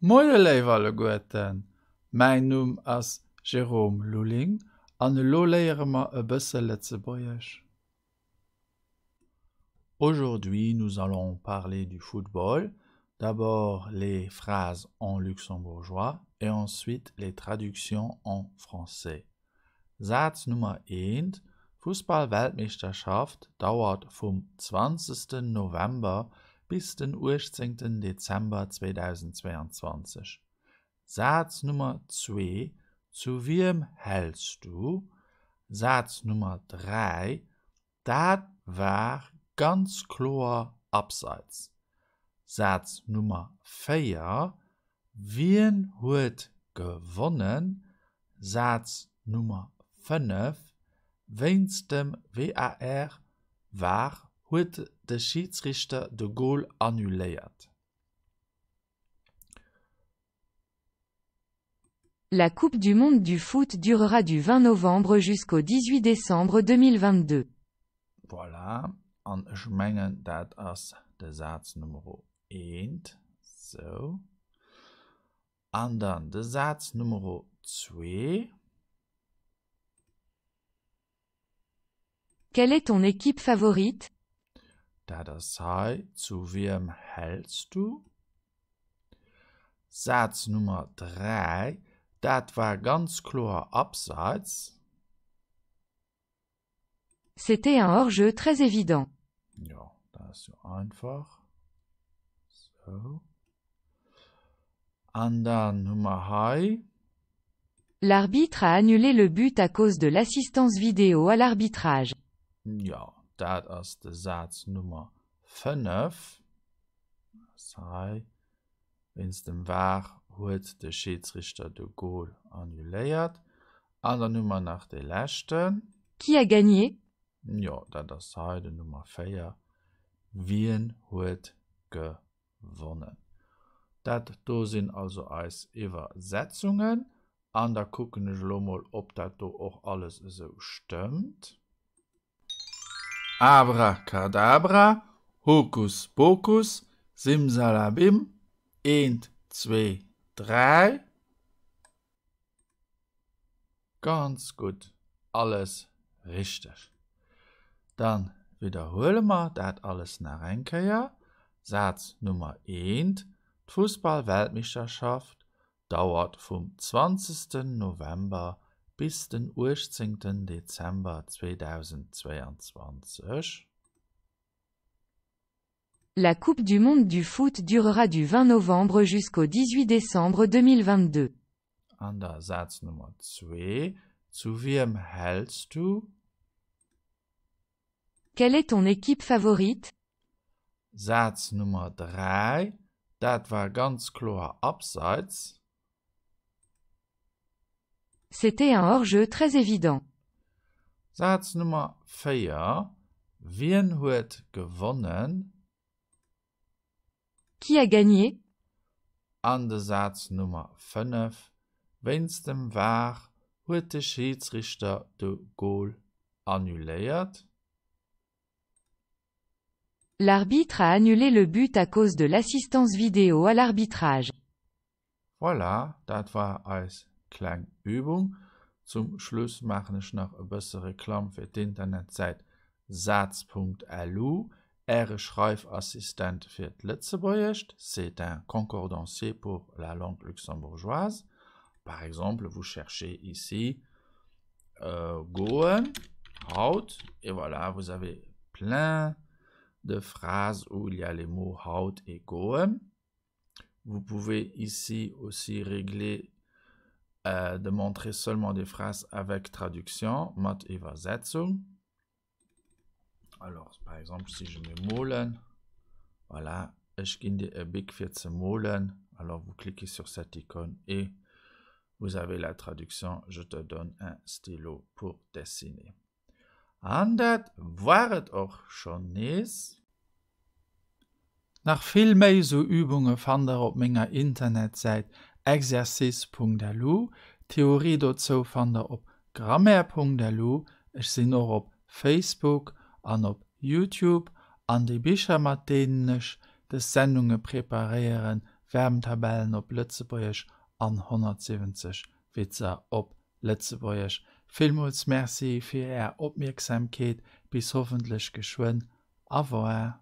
Moie léif alleguerten, mäin Numm ass Jérôme Lulling an elo léiere mer e bësse Lëtzebuergesch. Aujourd'hui nous allons parler du football, d'abord les phrases en luxembourgeois et ensuite les traductions en français. Saz Nummer eent, D'Fussball-Weltmeeschterschaft dauert vum zwanzegsten November bis den uechtzéngten Dezember 2022. Saz Nummer zwee, Zu wiem häls du? Saz Nummer dräi, Dat war ganz kloer Abseits. Saz Nummer 4, Wien huet gewonnen? Saz Nummer 5, Wéinst dem VAR war huet de Schidsrichter de Gol annuléiert. La Coupe du monde du foot durera du 20 novembre jusqu'au 18 décembre 2022. Voilà, an ech mengen dat ass de Saz Numero eent. Sou. An dann de Saz Numero zwee. Quelle est ton équipe favorite? Dat ass hei, Zu wiem häls du? Saz Nummer 3, Dat war ganz kloer Abseits. C'était un hors-jeu très évident. Jo, dat ass jo einfach. Sou. An dann hu mer hei. L'arbitre a annulé le but à cause de l'assistance vidéo à l'arbitrage. Jo, dat ass de Saz Nummer 5. Ass hei. Wéinst dem var huet de Schiedsrichter de Gol annuléiert. An dann hu mer nach dee leschten. Qui a gagné? Jo, dat ass hei den Nummer 4. Wien huet gewonnen? Dat do sinn also eis Iwwersetzungen. An da kucken ech elo mol, ob dat do och alles esou stëmmt. Abracadabra, Hokus Pokus, Simsalabim, eent, zwee, dräi. Ganz gutt, alles richteg. Dann widderhuele mer dat alles nach eng Kéier. Saz Nummer eent, D'Fussball-Weltmeeschterschaft dauert vum zwanzegsten November bis den uechtzéngten Dezember 2022. La Coupe du monde du foot durera du 20 novembre jusqu'au 18 décembre 2022. An da Saz Nummer zwee, Zu wiem häls du? Quelle est ton équipe favorite? Saz Nummer 3, Dat war ganz kloer Abseits. C'était un hors-jeu très évident. Saz Nummer 4, Wien huet gewonnen? Qui a gagné? An de Saz Nummer 5, Wéinst dem var huet de Schidsrichter de Gol annuléiert. L'arbitre a annulé le but à cause de l'assistance vidéo à l'arbitrage. Voilà, dat war eis kleng Übung. Zum Schluss maachen ech nach e bësse Reklamm fir d'Internetsäit saz.lu, Äre Schreifassistent fir d'Lëtzebuergescht, c'est un concordancier pour la langue luxembourgeoise. Par exemple, vous cherchez ici goen, haut, et voilà, vous avez plein de phrases où il y a les mots haut et goen. Vous pouvez ici aussi régler euh, de montrer seulement des phrases avec traduction, mat Iwwersetzung. Alors, par exemple, si je mets molen, voilà, ech ginn dir e Bic fir ze molen. Alors, vous cliquez sur cette icône et vous avez la traduction, je te donne un stylo pour dessiner. An dat war et och schonn nees. Nach vill méi esou Übunge fannt der op menger Internetsäit exercice.lu. D'Theorie dozou fannt der op grammaire.lu. Ech sinn och op Facebook an op Youtube. An déi Bicher mat deenen ech des Sendunge preparéieren. Verbentabellen op Lëtzebuergesch an 170 Witzer op Lëtzebuergesch. Villmools Merci fir Är Opmierksamkeet, bis hoffentlech geschwënn. Au revoir.